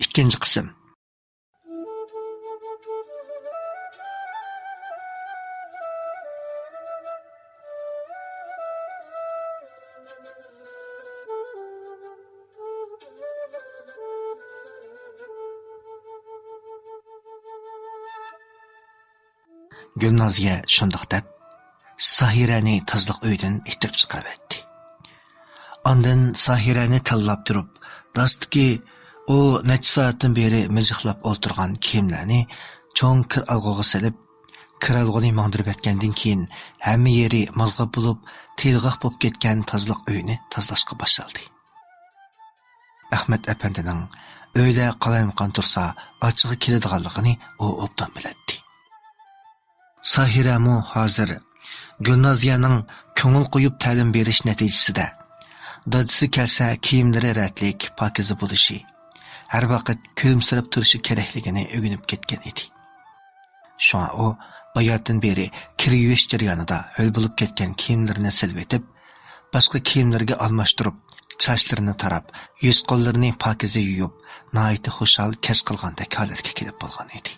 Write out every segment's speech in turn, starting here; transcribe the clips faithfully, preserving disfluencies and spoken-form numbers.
ئىككىنچى قىسىم. گۈلنازىيە شۇنداق دەپ، ساھىرەنى تازىلىق ئۆيدىن ئىتتىرىپ چىقىرىۋەتتى. ئاندىن ساھىرەنى تىللاپ تۇرۇپ، داستىكى ئۇ نەچچە سائەتتىن بېرى مىجىقلاپ ئولتۇرغان كىيىملەرنى چوڭ كىر ئالغۇغا سېلىپ، كىر ئالغۇنى ماڭدۇرۇۋەتكەندىن كېيىن، ھەممە يېرى مالغا بولۇپ، تېلىغاق بولۇپ كەتكەن تازىلىق ئۆينى تازىلاشقا باشلىدى. ئەخمەت ئەپەندىنىڭ ئۆيدە قالايمىقان تۇرسا، ئاچىغى كېلىدىغانلىقىنى ئۇ ئوبدان بىلەتتى. ساھىرەمۇ ھازىر گۈلنازىيەنىڭ كۆڭۈل قويۇپ تەلىم بېرىش نەتىجىسىدە، دادىسى كەلسە كىيىملىرى رەتلىك، پاكىزە بولۇشى، ھەر ۋاقىت كۈلۈمسىرەپ تۇرۇشى كېرەكلىكىنى ئۆگىنىپ كەتكەن ئىدى. شۇڭا ئۇ باياتىن بېرى كىر يۇيۇش جەريانىدا ھۆل بولۇپ كەتكەن كىيىملىرىنى سېلىۋېتىپ، باشقا كىيىملەرگە ئالماشتۇرۇپ، چاچلىرىنى تاراپ، يۈز-قوللىرىنى پاكىزە يۇيۇپ، ناھايىتى خۇشال كەچ قىلغاندەك ھالەتكە كېلىپ بولغان ئىدى.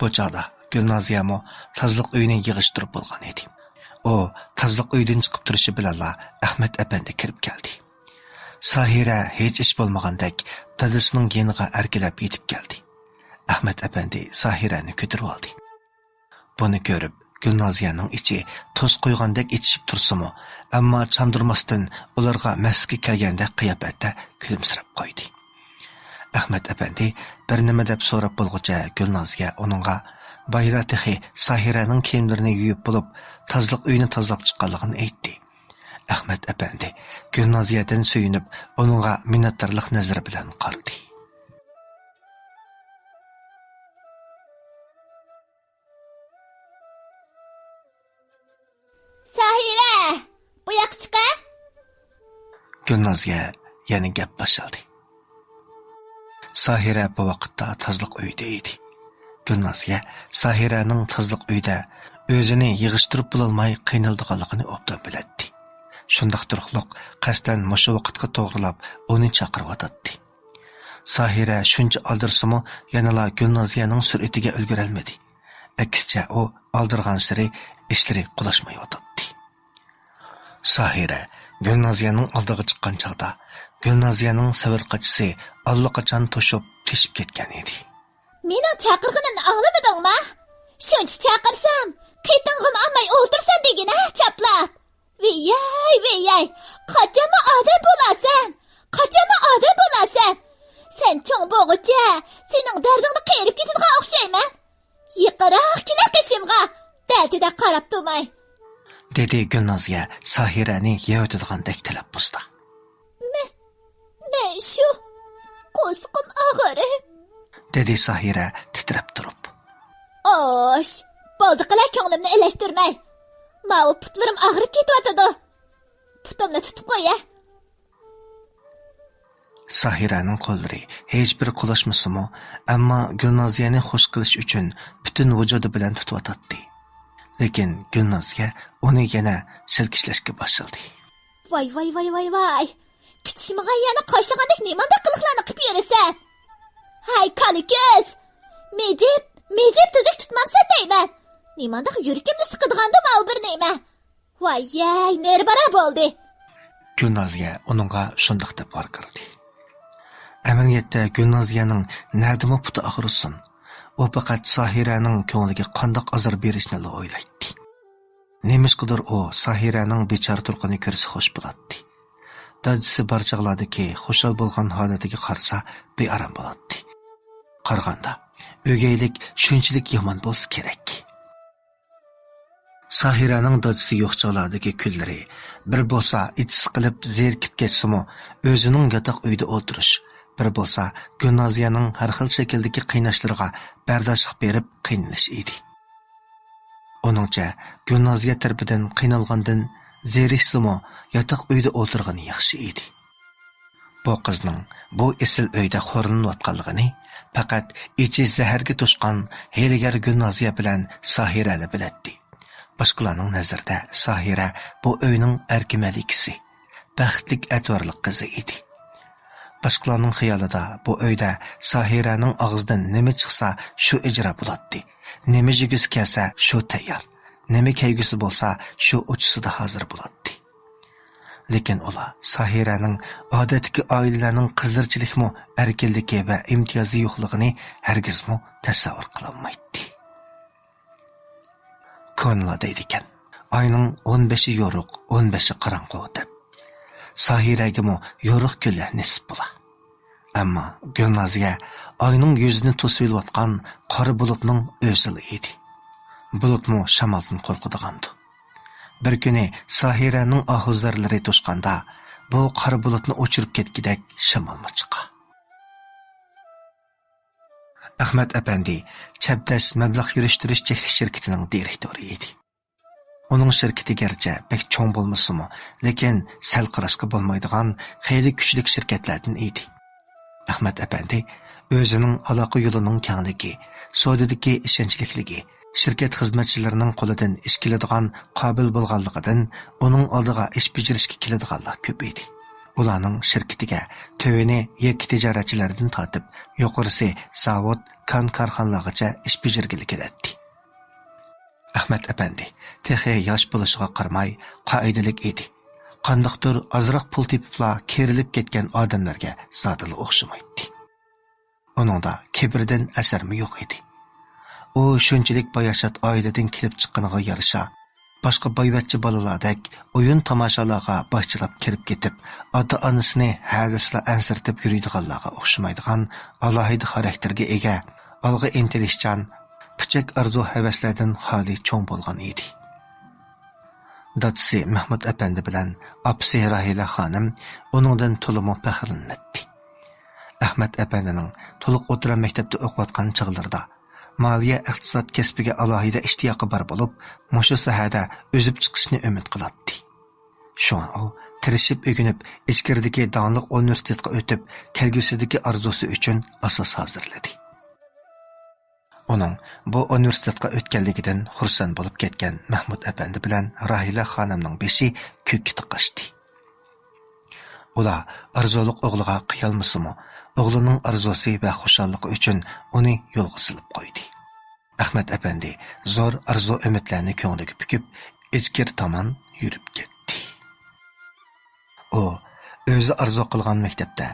بۇ چاغدا گۈلنازىيەمۇ تازىلىق ئۆيىنى يىغىشتۇرۇپ بولغان ئىدى. ئۇ تازىلىق ئۆيدىن چىقىپ تۇرۇشى بىلەنلا ئەخمەت ئەپەندى كىرىپ كەلدى. ساھىرە ھېچ ئىش بولمىغاندەك دادىسىنىڭ يېنىغا ئەركىلەپ يېتىپ كەلدى. ئەخمەت ئەپەندى ساھىرەنى كۆتۈرۈۋالدى. بۇنى كۆرۈپ، گۈلنازىيەنىڭ ئىچى تۇز قۇيغاندەك ئېچىشىپ تۇرسىمۇ، ئەمما چاندۇرماستىن ئۇلارغا مەسكە كەلگەندەك قىياپەتتە كۈلۈمسىرەپ قويدى. ئەخمەت ئەپەندى بىر نېمە دەپ سوراپ بولغۇچە، گۈلنازىيە ئۇنىڭغا بايرا تېخى ساھىرەنىڭ كىيىملىرىنى يۇيۇپ بولۇپ، تازىلىق ئۆيىنى تازىلاپ چىققانلىقىنى ئېيتتى. ئەخمەت ئەپەندى گۈلنازىيەدىن سۆيۈنۈپ، ئۇنىڭغا مىننەتدارلىق نەزىرى بىلەن قارىدى. ساھىرە، بۇ ياققا چىقە. گۈلنازىيە يەنە گەپ باشلىدى. ساھىرە بۇ ۋاقىتتا تازىلىق ئۆيىدە ئىدى. گۈلنازىيە ساھىرەنىڭ تازىلىق ئۆيدە ئۆزىنى يىغىشتۇرۇپ بولالماي قىينىلىدىغانلىقىنى ئوبدان بىلەتتى. شۇنداق تۇرۇقلۇق قەستەن مۇشۇ ۋاقىتقا توغرىلاپ ئۇنى چاقىرىۋاتاتتى. ساھىرە شۇنچە ئالدىرىسىمۇ يەنىلا گۈلنازىيەنىڭ سۈرئىتىگە ئۈلگۈرەلمىدى. ئەكسىچە ئۇ ئالدىرىغانسېرى ئىشلىرى قولاشمايۋاتاتتى. ساھىرە گۈلنازىيەنىڭ ئالدىغا چىققان چاغدا، گۈلنازىيەنىڭ سەۋر قاچىسى ئاللىقاچان توشۇپ، تېشىپ كەتكەن ئىدى. مېنىڭ چاقىرغىنىمنى ئاڭلىمىدىڭما؟ شۇنچە چاقىرسام، قېتىڭغىمۇ ئالماي ئولتۇرسەن دېگىنە، چاپلاپ. ۋىيەي، ۋىيەي، قاچانمۇ ئادەم بولارسەن؟ قاچانمۇ ئادەم بولارسەن؟ سەن چوڭ بولغۇچە، سېنىڭ دەردىڭنى قېرىپ كېتىدىغان ئوخشايمەن. يېقىنراق كېلە قېشىمغا، دەلدىدە قاراپ تۇرماي. دېدى گۈلنازىيە ساھىرەنى يەۋېتىدىغاندەك تەلەپپۇزدا. مەن، مەن شۇ، قورسىقىم ئاغرىپ. دېدى ساھىرە تىترەپ تۇرۇپ. ئوش، بولدى قىلە كۆڭلۈمنى ئېلەشتۈرمەي. ماۋۇ پۇتلىرىم ئاغرىپ كېتىۋاتىدۇ. پۇتۇمنى تۇتۇپ قويە. ساھىرەنىڭ قوللىرى ھېچبىر قولاشمىسىمۇ، ئەمما گۈلنازىيەنى خوش قىلىش ئۈچۈن پۈتۈن ۋۇجۇدى بىلەن تۇتۇۋاتاتتى. لېكىن گۈلنازىيە ئۇنى يەنە سىلكىشلەشكە باشلىدى. ۋاي، ۋاي، ۋاي، ۋاي، ۋاي! قىچىشمىغان يەرنى قاشلىغاندەك نېمانداق قىلىقلارنى قىلىپ يۈرىسەن؟ ھەي، كالا كۆز! مىجىپ، مىجىپ تۈزۈك تۇتمامسەن دەيمەن! نېمانداق يۈرىكىمنى سىقىدىغاندۇ ماۋۇ بىر نېمە؟ ۋاييەي، نېرى بارا بولدى! گۈلنازىيە ئۇنىڭغا شۇنداق دەپ ۋارقىرىدى. ئەمەلىيەتتە گۈلنازىيەنىڭ نەدىمۇ پۇتى ئاغرىسۇن؟ ئۇ پەقەت ساھىرەنىڭ كۆڭلىگە قانداق ئازار بېرىشنىلا ئويلايتتى. نېمىشقىدۇر ئۇ ساھىرەنىڭ بىچارە تۇرقىنى كۆرسە خوش بولاتتى. دادىسى بار چاغلاردىكى خۇشال بولغان ھالىتىگە قارىسا بىئارام بولاتتى. قارىغاندا، ئۆگەيلىك شۇنچىلىك يامان بولسا كېرەك. ساھىرەنىڭ دادىسى يوق چاغلاردىكى كۈنلىرى، بىر بولسا ئىچى سىقىلىپ زېرىكىپ كەتسىمۇ، ئۆزىنىڭ ياتاق ئۆيىدە ئولتۇرۇش، بىر بولسا گۈلنازىيەنىڭ ھەر خىل شەكىلدىكى قىيناشلىرىغا بەرداشلىق بېرىپ قىينىلىش ئىدى. ئۇنىڭچە، گۈلنازىيە تەرىپىدىن قىينالغاندىن زېرىكسىمۇ، ياتاق ئۆيدە ئولتۇرغىنى ياخشى ئىدى. بۇ قىزنىڭ بۇ ئېسىل ئۆيدە خورلىنىۋاتقانلىقىنى پەقەت ئىچى زەھەرگە توشقان ھىيلىگەر گۈلنازىيە بىلەن ساھىرەلا بىلەتتى. باشقىلارنىڭ نەزىرىدە ساھىرە بۇ ئۆينىڭ ئەركە مەلىكىسى، بەختلىك ئەتىۋارلىق قىزى ئىدى. باشقىلارنىڭ خىيالىدا بۇ ئۆيدە ساھىرەنىڭ ئاغزىدىن نېمە چىقسا، شۇ ئىجرا بولاتتى. نېمە يېگۈسى كەلسە، شۇ تەييار. نېمە كىيگۈسى بولسا، شۇ ئۇچىسىدا ھازىر بولاتتى. لېكىن ئۇلار ساھىرەنىڭ ئادەتتىكى ئائىلىلەرنىڭ قىزلىرىچىلىكمۇ، ئەركىنلىكى ۋە ئىمتىيازى يوقلۇقىنى ھەرگىزمۇ تەسەۋۋۇر قىلالمايتتى. كونىلار دەيدىكەن، ئاينىڭ ئون بەشى يورۇق، ئون بەشى قاراڭغۇ دەپ. ساھىرەگىمۇ يورۇق كۈنلەر نېسىپ بولا. ئەمما گۈلنازىيە ئاينىڭ يۈزىنى توسۇۋېلىۋاتقان قارا بۇلۇتنىڭ ئۆزىلا ئىدى. بۇلۇتمۇ شامالدىن قورقىدىغاندۇ. بىر كۈنى ساھىرەنىڭ ئاھۇ زارلىرى توشقاندا، بۇ قارا بۇلۇتنى ئوچۇرۇپ كەتكۈدەك شامالمۇ چىقا. ئەخمەت ئەپەندى چەبدەس مەبلەغ يۈرۈشتۈرۈش چەكلىك شىركىتىنىڭ دىرېكتورى ئىدى. ئۇنىڭ شىركىتى گەرچە بەك چوڭ بولمىسىمۇ، لېكىن سەل قاراشقا بولمايدىغان خېلى كۈچلۈك شىركەتلەردىن ئىدى. ئەخمەت ئەپەندى ئۆزىنىڭ ئالاقە يولىنىڭ كەڭلىكى، سودىدىكى ئىشەنچلىكلىكى، شىركەت خىزمەتچىلىرىنىڭ قولىدىن ئىش كېلىدىغان قابىل بولغانلىقىدىن ئۇنىڭ ئالدىغا ئىش بېجىرىشكە كېلىدىغانلار كۆپ ئىدى. ئۇلارنىڭ شىركىتىگە تۆۋىنى يەككە تىجارەتچىلەردىن تارتىپ، يۇقىرىسى زاۋۇت، كان، كارخانىلارغىچە ئىش بېجىرگىلى كېلەتتى. ئەخمەت ئەپەندى تېخى ياش بولۇشىغا قارىماي، قائىدىلىك ئىدى. قانداقتۇر ئازراق پۇل تېپىپلا كېرىلىپ كەتكەن ئادەملەرگە زادىلا ئوخشىمايتتى. ئۇنىڭدا كىبىردىن ئەسەرمۇ يوق ئىدى. ئۇ شۇنچىلىك باياشات ئائىلىدىن كېلىپ چىققىنىغا يارىشا، باشقا بايۋەچچە بالىلاردەك ئويۇن-تاماشىلارغا باشچىلاپ كىرىپ كېتىپ، ئاتا-ئانىسىنى ھە دېسىلا ئەنسىرىتىپ يۈرىدىغانلارغا ئوخشىمايدىغان ئالاھىدە خاراكتېرگە ئىگە، ئالغا ئىنتىلىشچان، پۈچەك ئارزۇ-ھەۋەسلەردىن خالىي چوڭ بولغان ئىدى. دادىسى مەھمۇت ئەپەندى بىلەن ئاپىسى راھىلە خانىم ئۇنىڭدىن تولىمۇ پەخىرلىنەتتى. ئەخمەت ئەپەندىنىڭ تولۇق ئوتتۇرا مەكتەپتە ئوقۇۋاتقان چاغلىرىدا مالىيە ئىقتىساد كەسپىگە ئالاھىدە ئىشتىياقى بار بولۇپ، مۇشۇ ساھەدە ئۆسۈپ چىقىشنى ئۈمىد قىلاتتى. شۇڭا ئۇ تىرىشىپ ئۆگىنىپ، ئىچكىرىدىكى داڭلىق ئۇنىۋېرسىتېتقا ئۆتۈپ، كەلگۈسىدىكى ئارزۇسى ئۈچۈن ئاساس ھازىرلىدى. ئۇنىڭ بۇ ئۇنىۋېرسىتېتقا ئۆتكەنلىكىدىن خۇرسەن بولۇپ كەتكەن مەھمۇت ئەپەندى بىلەن راھىلە خانىمنىڭ بېشى كۆككە تاقاشتى. ئۇلار ئارزۇلۇق ئوغلىغا قىيالمىسىمۇ، ئوغلىنىڭ ئارزۇسى ۋە خۇشاللىقى ئۈچۈن ئۇنى يولغا سېلىپ قويدى. ئەخمەت ئەپەندى زور ئارزۇ-ئۈمىدلەرنى كۆڭلىگە پۈكۈپ، ئىچكىرى تامان يۈرۈپ كەتتى. ئۇ ئۆزى ئارزۇ قىلغان مەكتەپتە،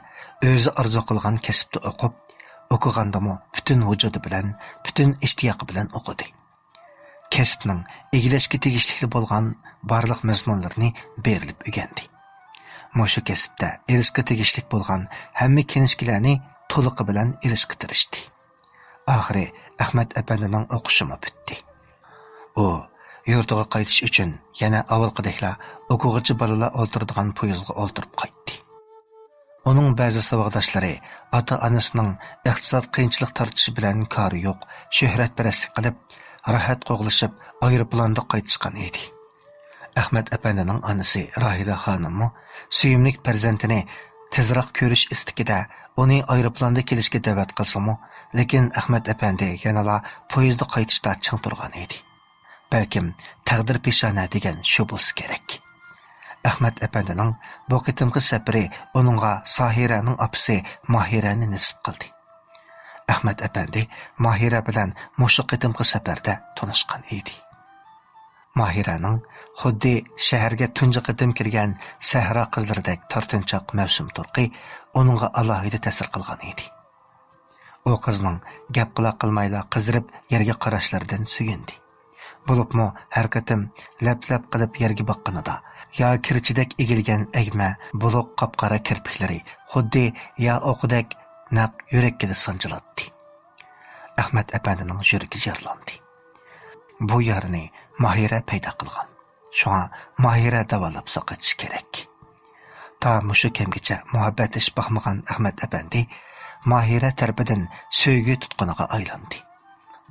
ئۆزى ئارزۇ قىلغان كەسىپتە ئوقۇپ، ئوقۇغاندىمۇ پۈتۈن ۋۇجۇدى بىلەن، پۈتۈن ئىشتىياقى بىلەن ئوقۇدى. كەسىپنىڭ ئىگىلەشكە تېگىشلىك بولغان بارلىق مەزمۇنلىرىنى بېرىلىپ ئۆگەندى. مۇشۇ كەسىپتە ئېلىشقا تېگىشلىك بولغان ھەممە كىنىشكىلەرنى تولۇقى بىلەن ئېلىشقا تىرىشتى. ئاخىرى ئەخمەت ئەپەندىنىڭ ئوقۇشىمۇ پۈتتى. ئۇ يۇرتىغا قايتىش ئۈچۈن يەنە ئاۋۋالقىدەكلا ئوقۇغۇچى بالىلار ئولتۇرىدىغان پويىزغا ئولتۇرۇپ قايتتى. ئۇنىڭ بەزى ساۋاقداشلىرى ئاتا-ئانىسىنىڭ ئىقتىساد قىيىنچىلىق تارتىشى بىلەن كارى يوق، شۆھرەتپەرەسلىك قىلىپ، راھەت قوغلىشىپ، ئايروپىلاندا قايتىشقان ئىدى. ئەخمەت ئەپەندىنىڭ ئانىسى راھىلە خانىممۇ سۆيۈملۈك پەرزەنتىنى تېزراق كۆرۈش ئىستىكىدە ئۇنى ئايروپىلاندا كېلىشكە دەۋەت قىلسىمۇ، لېكىن ئەخمەت ئەپەندى يەنىلا پويىزدا قايتىشتا چىڭ تۇرغان ئىدى. بەلكىم تەقدىر پېشانە دېگەن شۇ بولسا كېرەك. ئەخمەت ئەپەندىنىڭ بۇ قېتىمقى سەپىرى ئۇنىڭغا ساھىرەنىڭ ئاپىسى ماھىرەنى نېسىپ قىلدى. ئەخمەت ئەپەندى ماھىرە بىلەن مۇشۇ قېتىمقى سەپەردە تونۇشقان ئىدى. ماھىرەنىڭ خۇددى شەھەرگە تۇنجى قېتىم كىرگەن سەھرا قىزلىرىدەك تارتىنچاق مەۋسۇم تۇرقى ئۇنىڭغا ئالاھىدە تەسىر قىلغان ئىدى. ئۇ قىزنىڭ گەپ قىلا قىلمايلا قىزىرىپ يەرگە قاراشلىرىدىن سۆيۈندى. بولۇپمۇ ھەر قېتىم لەپ-لەپ قىلىپ يەرگە باققىنىدا، يا كىرچىدەك ئېگىلگەن ئەگمە بولۇق قاپقارا كىرپىكلىرى خۇددى يا ئوقىدەك نەق يۈرەككىلا سانجىلاتتى. ئەخمەت ئەپەندىنىڭ يۈرىكى يارىلاندى. بۇ يارىنى ماھىرە پەيدا قىلغان. شۇڭا ماھىرە داۋالاپ ساقىتىشى كېرەك. تا مۇشۇ كەمگىچە مۇھەببەتلىشىپ باقمىغان ئەخمەت ئەپەندى ماھىرە تەرىپىدىن سۆيگۈ تۇتقىنىغا ئايلاندى.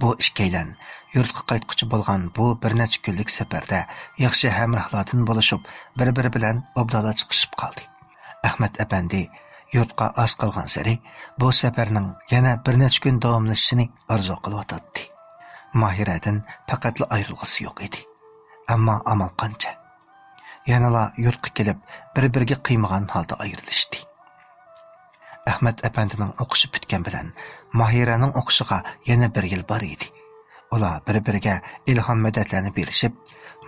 بۇ ئىككىيلەن يۇرتقا قايتقۇچى بولغان بۇ بىر نەچچە كۈنلۈك سەپەردە ياخشى ھەمراھلاردىن بولۇشۇپ، بىر-بىرى بىلەن ئوبدانلا چىقىشىپ قالدى. ئەخمەت ئەپەندى يۇرتقا ئاز قالغانسېرى بۇ سەپەرنىڭ يەنە بىر نەچچە كۈن داۋاملىشىشىنى ئارزۇ قىلىۋاتاتتى. ماھىرەدىن پەقەتلا ئايرىلغۇسى يوق ئىدى. ئەمما ئامال قانچە؟ يەنىلا يۇرتقا كېلىپ، بىر-بىرىگە قىيمىغان ھالدا ئايرىلىشتى. ئەخمەت ئەپەندىنىڭ ئوقۇشى پۈتكەن بىلەن، ماھىرەنىڭ ئوقۇشىغا يەنە بىر يىل بار ئىدى. ئۇلار بىر-بىرىگە ئىلھام مەدەتلەرنى بېرىشىپ،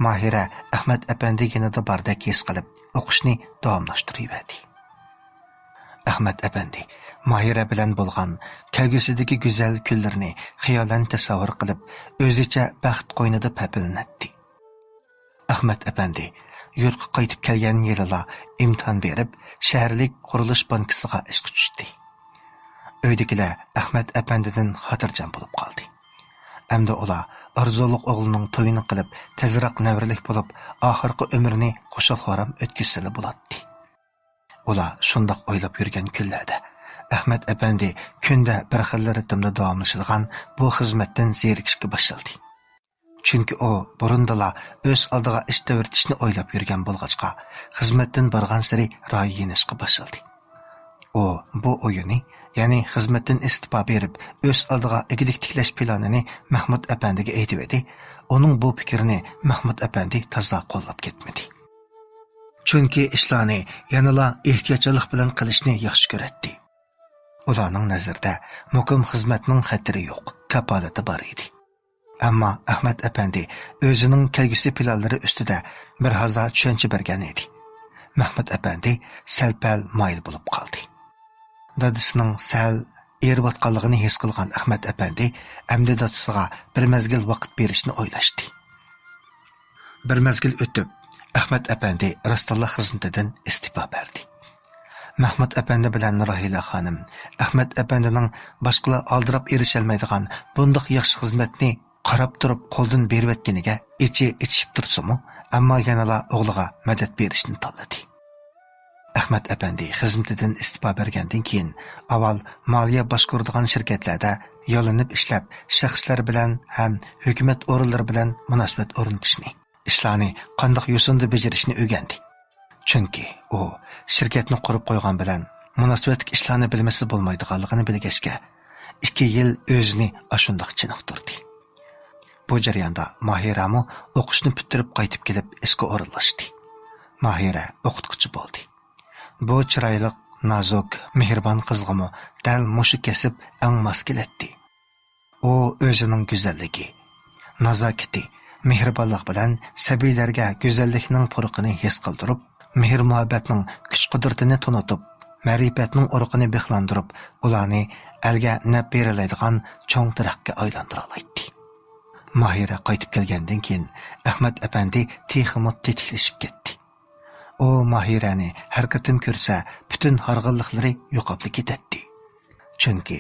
ماھىرە ئەخمەت ئەپەندى يېنىدا باردەك ھېس قىلىپ، ئوقۇشنى داۋاملاشتۇرۇۋەردى. ئەخمەت ئەپەندى ماھىرە بىلەن بولغان كەلگۈسىدىكى گۈزەل كۈنلىرىنى خىيالەن تەسەۋۋۇر قىلىپ، ئۆزىچە بەخت قوينىدا پەپىلىنەتتى. ئەخمەت ئەپەندى يۇرتقا قايتىپ كەلگەن يىلىلا ئىمتىھان بېرىپ، شەھەرلىك قۇرۇلۇش بانكىسىغا ئىشقا چۈشتى. ئۆيدىكىلەر ئەخمەت ئەپەندىدىن خاتىرجەم بولۇپ قالدى. ئەمدى ئۇلار ئارزۇلۇق ئوغلىنىڭ تويىنى قىلىپ، تېزراق نەۋرىلىك بولۇپ، ئاخىرقى ئۆمرىنى خۇشال-خۇرام ئۆتكۈزسىلا بولاتتى. ئۇلار شۇنداق ئويلاپ يۈرگەن كۈنلەردە، ئەخمەت ئەپەندى كۈندە بىر خىل رىتىمدا داۋاملىشىدىغان بۇ خىزمەتتىن زېرىكىشكە باشلىدى. چۈنكى ئۇ بۇرۇندىلا ئۆز ئالدىغا ئىش تېۋىرتىشنى ئويلاپ يۈرگەن بولغاچقا، خىزمەتتىن بارغانسېرى رايى يېنىشقا باشلىدى. ئۇ بۇ ئويىنى، يەنى خىزمەتتىن ئىستېپا بېرىپ، ئۆز ئالدىغا ئىگىلىك تىكلەش پىلانىنى مەھمۇت ئەپەندىگە ئېيتىۋىدى. ئۇنىڭ بۇ پىكرىنى مەھمۇت ئەپەندى تازا قوللاپ كەتمىدى. چۈنكى ئىشلارنى يەنىلا ئېھتىياتچانلىق بىلەن قىلىشنى ياخشى كۆرەتتى. ئۇلارنىڭ نەزىرىدە مۇقىم خىزمەتنىڭ خەتىرى يوق، كاپالىتى بار ئىدى. ئەمما ئەخمەت ئەپەندى ئۆزىنىڭ كەلگۈسى پىلانلىرى ئۈستىدە بىر ھازا چۈشەنچە بەرگەن ئىدى. مەھمۇت ئەپەندى سەل-پەل مايىل بولۇپ قالدى. دادىسىنىڭ سەل ئېرىۋاتقانلىقىنى ھېس قىلغان ئەخمەت ئەپەندى ئەمدى دادىسىغا بىر مەزگىل ۋاقىت بېرىشنى ئويلاشتى. بىر مەزگىل ئۆتۈپ، ئەخمەت ئەپەندى راستتىنلا خىزمىتىدىن ئىستېپا بەردى. مەھمۇت ئەپەندى بىلەن راھىلە خانىم ئەخمەت ئەپەندىنىڭ باشقىلار ئالدىراپ ئېرىشەلمەيدىغان بۇنداق ياخشى خىزمەتنى قاراپ تۇرۇپ قولدىن بېرىۋەتكىنىگە ئىچى ئېچىشىپ تۇرسىمۇ، ئەمما يەنىلا ئوغلىغا مەدەت بېرىشنى تاللىدى. ئەخمەت ئەپەندى خىزمىتىدىن ئىستېپا بەرگەندىن كېيىن، ئاۋۋال مالىيە باشقۇرىدىغان شىركەتلەردە ياللىنىپ ئىشلەپ، شەخسلەر بىلەن ھەم ھۆكۈمەت ئورۇنلىرى بىلەن مۇناسىۋەت ئورنىتىشنى، ئىشلارنى قانداق يوسۇندا بېجىرىشنى ئۆگەندى. چۈنكى ئۇ شىركەتنى قۇرۇپ قويغان بىلەن مۇناسىۋەتلىك ئىشلارنى بىلمىسە بولمايدىغانلىقىنى بىلگەچكە، ئىككى يىل ئۆزىنى ئاشۇنداق چېنىقتۇردى. بۇ جەرياندا ماھىرەمۇ ئوقۇشنى پۈتتۈرۈپ قايتىپ كېلىپ ئىشقا ئورۇنلاشتى. ماھىرە ئوقۇتقۇچى بولدى. بۇ چىرايلىق، نازۇك، مېھرىبان قىزغىمۇ دەل مۇشۇ كەسىپ ئەڭ ماس كېلەتتى. ئۇ ئۆزىنىڭ گۈزەللىكى، نازاكىتى، مېھرىبانلىق بىلەن سەبىيلەرگە گۈزەللىكنىڭ پۇرىقىنى ھېس قىلدۇرۇپ، مېھىر-مۇھەببەتنىڭ كۈچ-قۇدرىتىنى تونۇتۇپ، مەرىپەتنىڭ ئۇرۇقىنى بىخلاندۇرۇپ، ئۇلارنى ئەلگە نەپ بېرەلەيدىغان چوڭ تېرەككە ئايلاندۇرالايتتى. ماھىرە قايتىپ كەلگەندىن كېيىن، ئەخمەت ئەپەندى تېخىمۇ تېتىكلىشىپ كەتتى. ئۇ ماھىرەنى ھەر قېتىم كۆرسە، پۈتۈن ھارغىنلىقلىرى يوقاپلا كېتەتتى. چۈنكى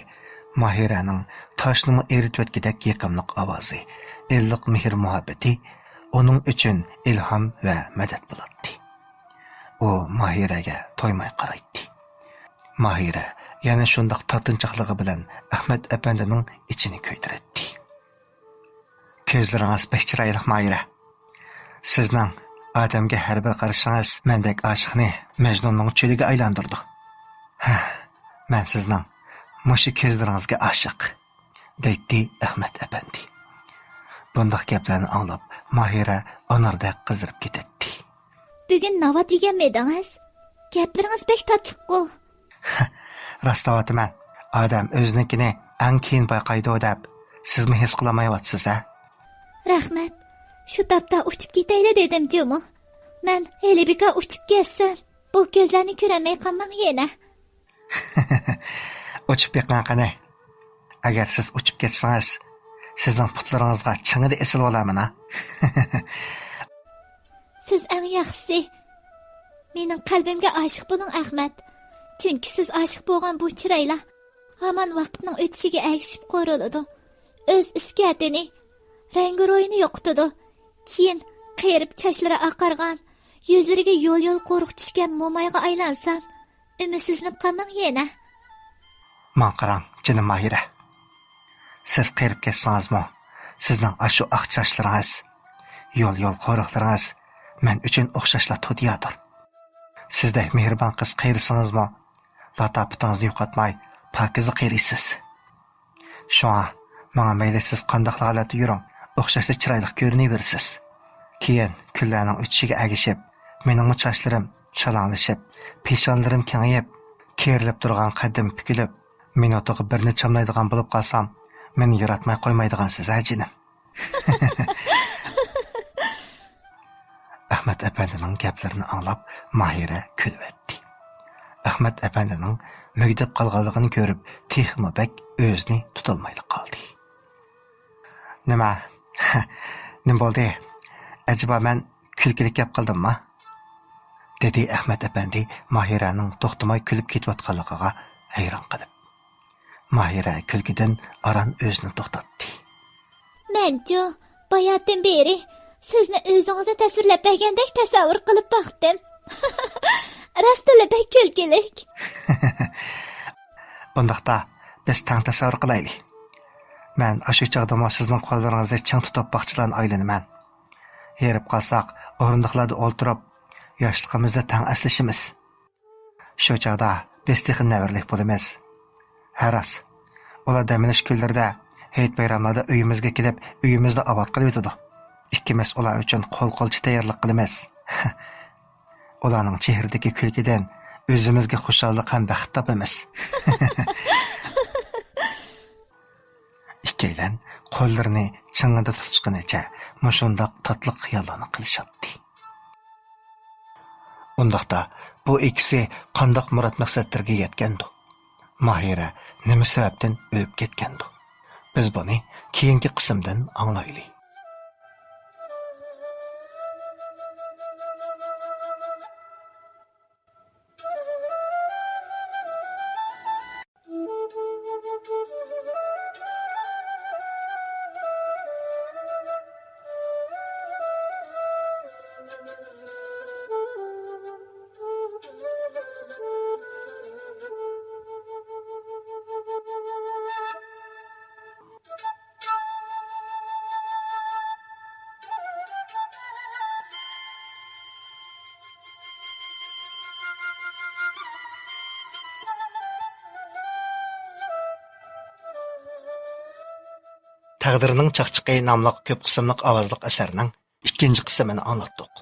ماھىرەنىڭ تاشنىمۇ ئېرىتىۋەتكۈدەك يېقىملىق ئاۋازى، ئىللىق مېھىر-مۇھەببىتى ئۇنىڭ ئۈچۈن ئىلھام ۋە مەدەت بولاتتى. ئۇ ماھىرەگە تويماي قارايتتى. ماھىرە يەنە شۇنداق تارتىنچاقلىقى بىلەن ئەخمەت ئەپەندىنىڭ ئىچىنى كۆيدۈرەتتى. كۆزلىرىڭىز بەك چىرايلىق، ماھىرە. سىزنىڭ ئادەمگە ھەر بىر قارىشىڭىز مەندەك ئاشىقنى مەجنۇننىڭ چۆلىگە ئايلاندۇرىدۇ. ھە، مەن سىزنىڭ مۇشۇ كۆزلىرىڭىزگە ئاشىق، دەيتتى ئەخمەت ئەپەندى. بۇنداق گەپلەرنى ئاڭلاپ، ماھىرە ئاناردەك قىزىرىپ كېتەتتى. بۈگۈن ناۋات يېگەنمىدىڭىز؟ گەپلىرىڭىز بەك تاتلىققۇ. راست دەۋاتىمەن. ئادەم ئۆزىنىڭكىنى ئەڭ كېيىن بايقايدۇ دەپ، سىزمۇ ھېس قىلالمايۋاتىسىز، ھە؟ رەھمەت. شۇ تاپتا ئۇچۇپ كېتەيلى دېدىم جۇمۇ. مەن ھېلى بىكار ئۇچۇپ كەتسەم، بۇ كۆزلەرنى كۆرەلمەي قالماڭ يەنە. ئۇچۇپ بېقىڭ قېنى. ئەگەر سىز ئۇچۇپ كەتسىڭىز، سىزنىڭ پۇتلىرىڭىزغا چىڭىدە ئېسىلىۋالارمەن ھە. سىز ئەڭ ياخشىسى. مېنىڭ قەلبىمگە ئاشىق بولۇڭ، ئەخمەت. چۈنكى سىز ئاشىق بولغان بۇ چىرايلار ھامان ۋاقىتنىڭ ئۆتۈشىگە ئەگىشىپ قورۇلىدۇ. ئۆز ئىسكەتىنى، رەڭگىرويىنى يوقىتىدۇ. كېيىن قېرىپ چاچلىرى ئاقارغان، يۈزلىرىگە يول-يول قورۇق چۈشكەن مومايغا ئايلانسام، ئۈمىدسىزلىنىپ قالماڭ يەنە. ماڭا قاراڭ، جېنىم ماھىرە. سىز قېرىپ كەتسىڭىزمۇ، سىزنىڭ ئاشۇ ئاق چاچلىرىڭىز، يول-يول قورۇقلىرىڭىز مەن ئۈچۈن ئوخشاشلا تۇتىيادۇر. سىزدەك مېھرىبان قىز قېرىسىڭىزمۇ، لاتاپىتىڭىزنى يوقاتماي، پاكىزلا قېرىيسىز. شۇڭا ماڭا مەيلى سىز قانداقلا ھالەتتە يۈرۈڭ، ئوخشاشلا چىرايلىق كۆرۈنۈۋېرىسىز. كېيىن كۈنلەرنىڭ ئۆتۈشىگە ئەگىشىپ، مېنىڭمۇ چاچلىرىم شالاڭلىشىپ، پېشانىلىرىم كېڭىيىپ، كېرىلىپ تۇرغان قەددىم پۈكۈلۈپ، مىنۇتىغا بىرنى چاملايدىغان بولۇپ قالسام، مېنى ياراتماي قويمايدىغانسىز ھە جېنىم. ئەخمەت ئەپەندىنىڭ گەپلىرىنى ئاڭلاپ، ماھىرە كۈلۈۋەتتى. ئەخمەت ئەپەندىنىڭ مۈگدەپ قالغانلىقىنى كۆرۈپ، تېخىمۇ بەك ئۆزىنى تۇتالمايلا قالدى. نېمە؟ نېمە بولدى؟ ئەجەبا مەن كۈلكىلىك گەپ قىلدىمما؟ دېدى ئەخمەت ئەپەندى ماھىرەنىڭ توختىماي كۈلۈپ كېتىۋاتقانلىقىغا ھەيران قېلىپ. ماھىرە كۈلكىدىن ئاران ئۆزىنى توختاتتى. مەنچۇ، باياتىن بېرى سىزنى ئۆزىڭىزنى تەسۋىرلەپ بەرگەندەك تەسەۋۋۇر قىلىپ باقتىم. راستتىنلا بەك كۈلكىلىك. ئۇنداقتا، بىز تەڭ تەسەۋۋۇر قىلايلى. مەن ئاشۇ چاغدىمۇ سىزنىڭ قوللىرىڭىزنى چىڭ تۇتۇپ باغچىلان ئايلىنىمەن. ھېرىپ قالساق، ئورۇندۇقلاردا ئولتۇرۇپ، ياشلىقىمىزنى تەڭ ئەسلىشىمىز. شۇ چاغدا بىز تېخى نەۋرىلىك بولىمىز. ھە راست، ئۇلار دەم ئېلىش كۈنلىرىدە، ھېيت-بايراملاردا ئۆيىمىزگە كېلىپ، ئۆيىمىزدە ئاۋات قىلىۋېتىدۇ. ئىككىمىز ئۇلار ئۈچۈن قول-قولچە تەييارلىق قىلىمىز. ئۇلارنىڭ چېھرىدىكى كۈلكىدىن ئۆزىمىزگە خۇشاللىق ھەم بەخت تاپىمىز. ئىككىيلەن قوللىرىنى چىڭىدا تۇتۇشقىنىچە مۇشۇنداق تاتلىق خىياللارنى قىلىشاتتى. ئۇنداقتا بۇ ئىككىسى قانداق مۇراد-مەقسەتلىرىگە يەتكەندۇ؟ ماھىرە نېمە سەۋەبتىن ئۆلۈپ كەتكەندۇ؟ بىز بۇنى كېيىنكى قىسىمدىن ئاڭلايلى. تەقدىرنىڭ چاقچىقى ناملىق كۆپ قىسىملىق ئاۋازلىق ئەسەرنىڭ ئىككىنچى قىسمىنى ئاڭلاتتۇق.